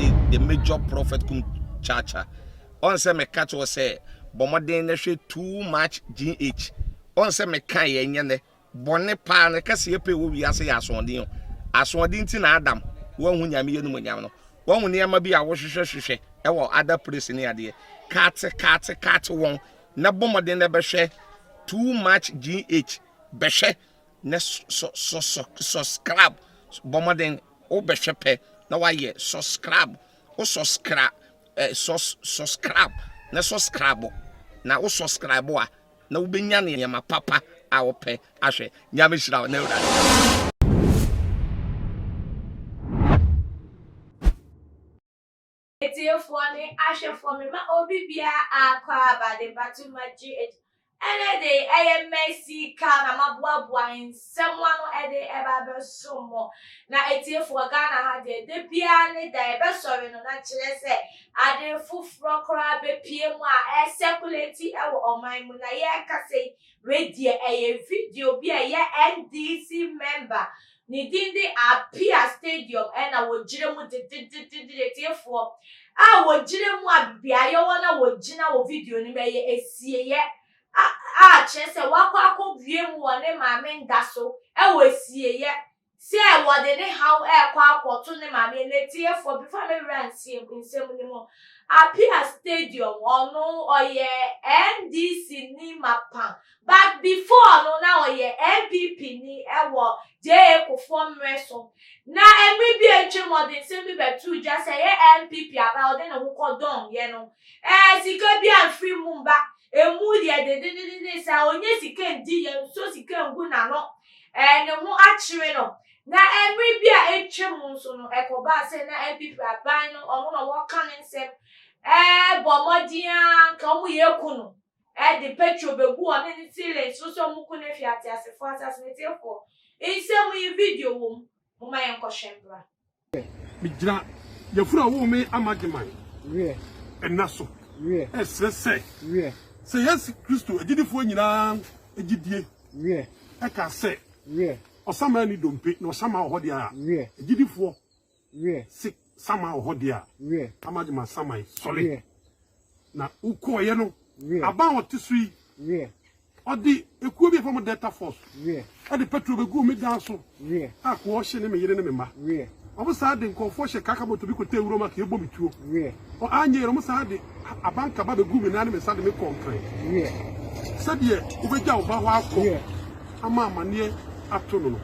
de the major prophet kum chacha. Ɔn sɛ meka kyerɛ wo sɛ bɔ mmɔden na hwɛ too much GH. Ɔn sɛ meka yɛ nyɛ nɛ. Bɔne paa no kɛseyɛ pɛ wɔ wiase yɛ asoɔden o. Asoɔden nti na Adam wanhu Nyame yɛ no. Wahu nneɛma bi a wohwehwɛ hwehwɛ ɛwɔ other place ne adeɛ. Kaate kaate kaate wɔn na bɔ mmɔden na bɛhwɛ too much GH bɛhwɛ na subscribe bɔ mmɔden wobɛhwɛ pɛ na wayɛ subscribe wo subscribe eh, sus, subscribe na subscribe na wo subscribe a na wobɛnya nneɛma papa a wopɛ ahwɛ. Nyame hyira wo na Awurade. Atiefoɔ ne ahwɛfoɔ mema obi biara akɔ aba de ba to ma GH. Ɛnɛ de ɛyɛ Mercy car na maboaboa nsɛm ano ɛde ɛba abɛsom mo. Na atiefoɔ Ghana ha deɛ da biara ne da yɛbɛsɔre no na kyerɛ sɛ ade foforɔ koraa bɛpue mu a ɛresɛkulati wɔ ɔman mu. Na yɛrekasa yi, wei deɛ ɛyɛ video bi a ɛyɛ NDC member ne din de Appiah Stadium ɛna wɔgyina mu dedededede. Atiefoɔ a wɔgyina mu a beaeɛ hɔ na wɔgyina wɔ video no mu ɛyɛ asieeɛ a a kyerɛ sɛ wakɔ akɔbue mu wɔ ne maame nda so wɔ asieeɛ sɛ wɔde ne haw rekɔ akɔto ne maame n'atiefoɔ before me wura nsɛm nsɛm no mu Appiah Stadium ɔno ɔyɛ NDC ni mapa but before no na ɔyɛ NPP ni ɛwɔ JA Kufuor mmerɛ so na mmere bi a atwam ɔde nsɛm bi bɛtoo dwa sɛ ɛyɛ NPP aba a ɔde ne ho kɔdɔn yɛ no ɛɛ sika bi amfiri mu mba emu yɛ dendendenden saa ɔnyɛ sika ndi yɛ nsɔ sika ngu n'ano ɛɛ ne ho akyere no. Na mmere bi a atwam nso no, ɛkɔbaa sɛ na NPP aban no, ɔno na wɔka ne nsɛm, ɛɛ bɔ mmɔden ara nka wɔn yɛ aku no, ɛde petrol begu ɔne ne ceiling so sɛ wɔn ku no afi ateasefoɔ asase no. Atiefoɔ, nsɛm yi video wɔ mu, momma yɛnkɔhwɛ mbra. Megyina yafunu a ɔwoo me Amagyeman nna so resrɛ sɛ, sɛ Yesu Kristo agyidifoɔ nyinaa gyidie ka sɛ ɔsaman nni dompe na ɔsaman wɔ hɔ deɛ a, agyidifoɔ se saman wɔ hɔ deɛ a, Amagyeman saman sɔre. Na wokɔeɛ no, aban a ɔte so yi, ɔde ekuo bi a yɛfrɛ wɔn Delta Force de petrol bɛguu me dan so a koɔ hye ne me yere ne me mma. Wɔn saa de nkurɔfoɔ hyɛ kaka moto bi kɔtɛɛ wuram a kɛbɔ me tuo. Ɔ anyɛ yie no, wɔn saa de abankaba bɛguu me nan ne me nsa de me kɔɔ Nkran. Sɛdeɛ wobɛgya wo ba hɔ akɔ ama amaneɛ ato no no.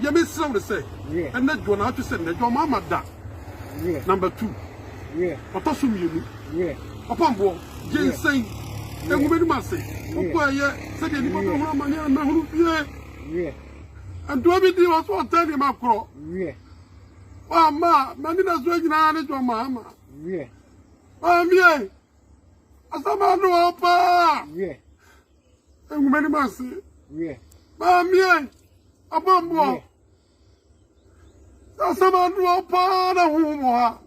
Deɛ mesrɛ wo ne sɛ, ɛnnɛ dwoɔ naawɔtwe sɛ nnɛ, dwoɔ maama da number 2. Ɔtɔ so mmienu, ɔpamboɔ, gye nsɛn, ngu m'anim ase, wokɔ ɛyɛ sɛdeɛ nnipa bɛhunu amane a mɛhunu bie. Ntoa bi di ɔso ɔtɛn nneɛma korɔ. Wamma a, m'anidasoɔ nyinaa ne John Mahama. Maame, asɛm ano wɔ paa. Ngu m'anim ase. Maame, ɔpamboɔ. Asɛm adoɔ paa na honhom wɔ ha.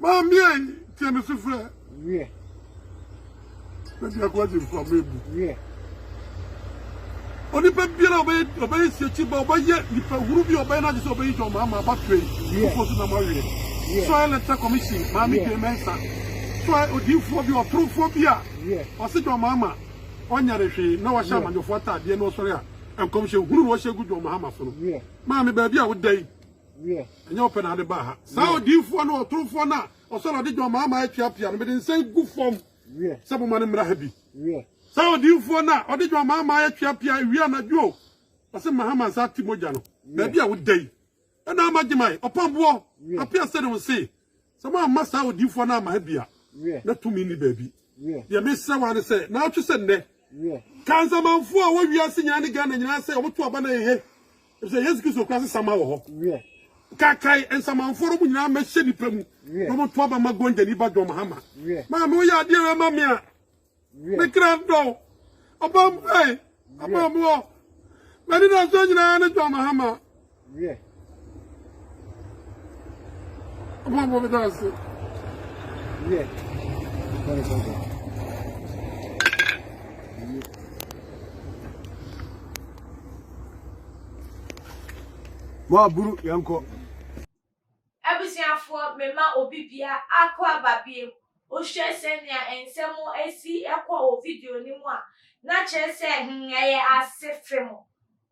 Maame ei, tie me sufrɛ. Na biako agye mframa ebu. Onipa biara a ɔbɛyɛ ɔbɛyɛ siakyi ba ɔbɛyɛ nipa hunu bi a ɔbɛyɛ n'agye sɛ ɔbɛyi John Mahama abatoɔ yi foforɔ so nam aweɛ. Soil Electoral Commission Maame Jane Mensah soil odiifoɔ bi ɔtorofoɔ bi a ɔse John Mahama ɔnyɛ ne hwee na wahyɛ amanyɔfoɔ ataadeɛ na ɔsɔre a Nkɔmhyɛ hunu na wɔhyɛ gu John Mahama so no. Maame, baabi a woda yi, ɛnyɛ wo pɛ na ade baa ha. Saa odiyifoɔ no, ɔtorofoɔ no a ɔsɔre ɔde John Mahama atuapia no, mede nsa gu fam sɛ momma no mmra ha bi. Saa odiyifoɔ no a ɔde John Mahama atuapia awia anadwo, ɔse Mahama nsa ate mogya no, baabi a woda yi, ɛna ama Gyimai, ɔpamboɔ, Appiah Stadium se, sɛ moamma saa odiyifoɔ no amma ha bi a, na tumi nni baabi. Deɛ mesrɛ wo ara ne sɛ, naawɔtwe sɛ nnɛ, Ka nsamanfoɔ a wɔwɔ wiase nyinaa ne Ghana nyinaa sɛ wɔto aba no ehe, efisɛ Yesu Kristo kura se sama wɔ hɔ. Kaakae nsamanfoɔ no mu nyinaa mmɛhyɛ nipa mu na wɔnto aba ma Gonjani ba John Mahama. Maame woyɛ adeɛ wei ma me a, me kra dɔ wo. Ɔbam ei, ɔbam wɔ. M'anidasoɔ nyinaa ne John Mahama. Ɔbɔbɔ mi da ase. Mo aburu yɛnkɔ. Abusua. Abusuafoɔ mema obi bia akɔ aba biem. Wohwɛ sɛnea nsɛm si kɔ wɔ video no mu a, na kyerɛ sɛ hmm ɛyɛ ase fem.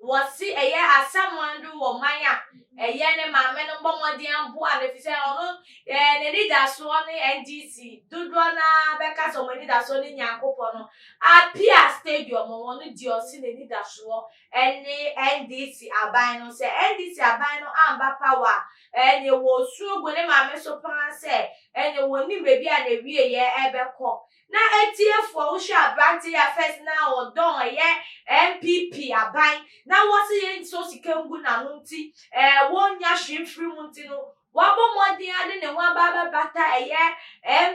Wɔse ɛyɛ asamoando wɔ man a ɛyɛ ne maame no bɔ mmɔden aboa no efisɛ ɔno ɛɛ n'anidasoɔ ne NDC dodoɔ no ara bɛka sɛ wɔn anidasoɔ ne Nyankopɔn no. Apia Stadium wɔn deɛ ɔse n'anidasoɔ ne NDC aban no. Sɛ NDC aban no amba power a, ɛneɛ wɔresu agu ne maame so paa sɛ ɛneɛ wɔnnim baabi a n'awieɛ ɛbɛkɔ. Na atiefoɔ wohwɛ aberanteɛ yi a first na ɔdɔn ɛyɛ NPP aban na wɔse yɛnsɔ sika ngu n'ano nti ɛɛ wɔnnya hwee mfiri mu nti no wabɔ mmɔden ara de ne ho aba abɛbata ɛyɛ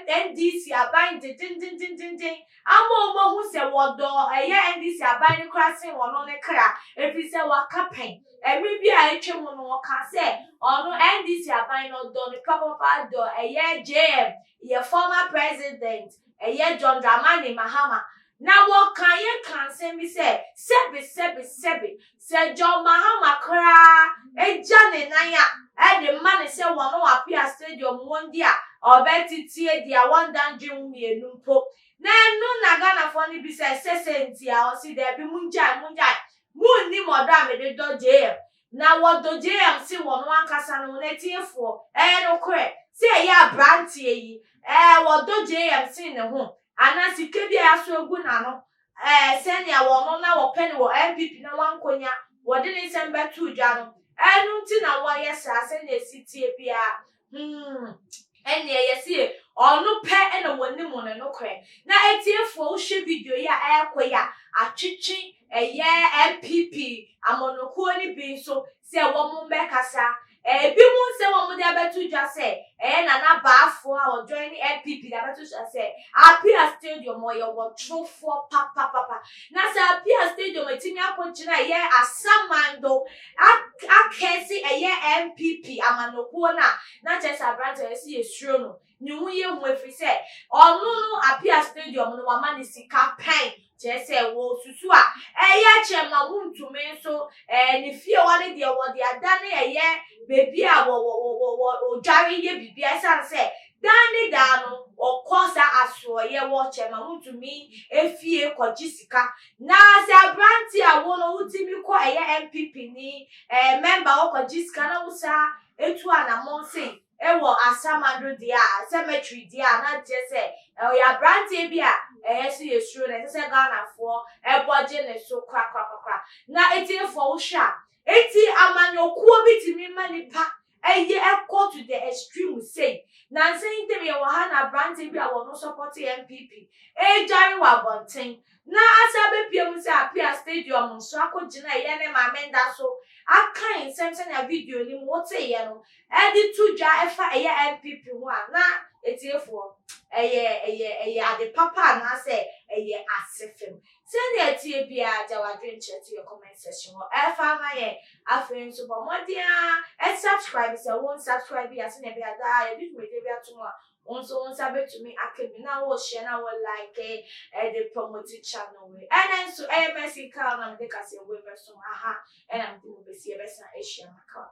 NDC aban dendendendenden ama wɔn ahu sɛ wɔdɔ ɛyɛ NDC aban no koraa sen wɔn ne kra ɛfiri sɛ waka pɛn Mmere bi a atwa mu no ɔkaa sɛ ɔno NDC aban no ɔdɔ no papapapa dɔ ɛyɛ JM yɛ former president ɛyɛ John Dramani Mahama na wɔka yɛ ka nsɛm bi sɛ sɛbe sɛbe sɛbe sɛ John Mahama koraa gya ne nan a ɛde ma ne sɛ wɔn wɔ Apia Stadium wɔn di a ɔbɛtetie deɛ wɔnda ndwen ho mmienu mpo na ɛno na Ghanafoɔ no bisa sɛ sɛ nti a ɔse daabi mongyae mongyae Monnim ɔdɔ a mede dɔ JM, na wɔdɔ JM se wɔn ankasa no wɔn atiefoɔ. Ɛyɛ nokorɛ sɛ ɛyɛ abranteɛ yi, ɛɛ, wɔdɔ JM sen ne ho, anaa sika bi a yɛasɔ agu n'ano, ɛɛ, sɛnea wɔn na wɔpɛ no wɔ NPP na wankɔnya, wɔde ne nsɛm bɛtoo dwa no, ɛno nti na wɔyɛ saa, sɛnea ɛsi teɛ biara. Hmm, ɛnneɛ yɛse ɔno pɛ na wɔnim no nokorɛ. Na atiefoɔ wohwɛ video yi a ɛrekɔ yi a, atwetwe ɛyɛ NPP amɔnokuo no bi nso sɛ wɔn mmɛkasa. Ebi mu nsɛm a wɔde abɛto dwa sɛ ɛyɛ Nana Baafoɔ a ɔjoin ne NPP de abɛto dwa sɛ Apia Stadium ɔyɛ wɔtorofoɔ papapapa. Na sɛ Apia Stadium atumi akɔgyina ɛyɛ Asamando akɛse ɛyɛ NPP amanyɔkuo no a, na kyerɛ sɛ aberanteɛ no ɛsɛ yɛsuro no, ne ho yɛ hu ɛfiri sɛ ɔno no Apia Stadium no wama no sika pɛn, kyerɛ sɛ wɔsusu a ɛyɛ kyɛ ma wontumi nso ɛɛ ne fie hɔ no deɛ wɔde adane ɛyɛ baabi a wɔ wɔ wɔ wɔ wɔdware yɛ biribi ɛsiane sɛ daa ne daa no wɔkɔ saa asoɔyɛ wɔ kyɛ ma wontumi efie kɔgye sika Na sɛ aberante a wo no wotumi kɔ ɛyɛ NPP ni ɛɛ mɛmba hɔ kɔgye sika na wo saa etu anamɔn sei ɛwɔ Asamando deɛ a cemetery deɛ a na kyerɛ sɛ ɔyɛ aberanteɛ bi a ɛyɛ so yɛ suro na ɛsɛ sɛ Ghanafoɔ ɛbɔ gye ne so korakorakora. Na etiefoɔ wohwɛ a eti amanyɔkuo bi tumi ma nipa Ɛyɛ ɛkɔ to the extreme sei. Nansa yi ntem yɛwɔ ha na abranteɛ bi a wɔno sɔpɔte NPP ɛredware wɔ abɔnten na asa abɛpue mu sɛ Apia stadium nso akɔgyina ɛyɛ ne maame nda so aka nsɛm sɛnea video no mu woteeɛ no ɛde to dwa ɛfa ɛyɛ NPP ho a na atiefoɔ ɛyɛ ɛyɛ ɛyɛ ade papa anaasɛ ɛyɛ asefem. Sɛnea ɛteɛ biara, gya w'adwenkyerɛ to yɛn comment section hɔ ɛfa ma yɛn. Afei nso bɔ mmɔden ara subscribe sɛ wo nsubscribe a sɛnea ɛbɛyɛ a daa yɛde dwumadie bi ato mu a wo nso wo nsa bɛtumi aka bi na wo share na wo like ɛde promote channel wei. Ɛnɛ nso ɛyɛ Mercy Carl na mede kaseɛbɔ yi bɛsom aha ɛna mede mo bɛsi yɛbɛsan ahyia maka.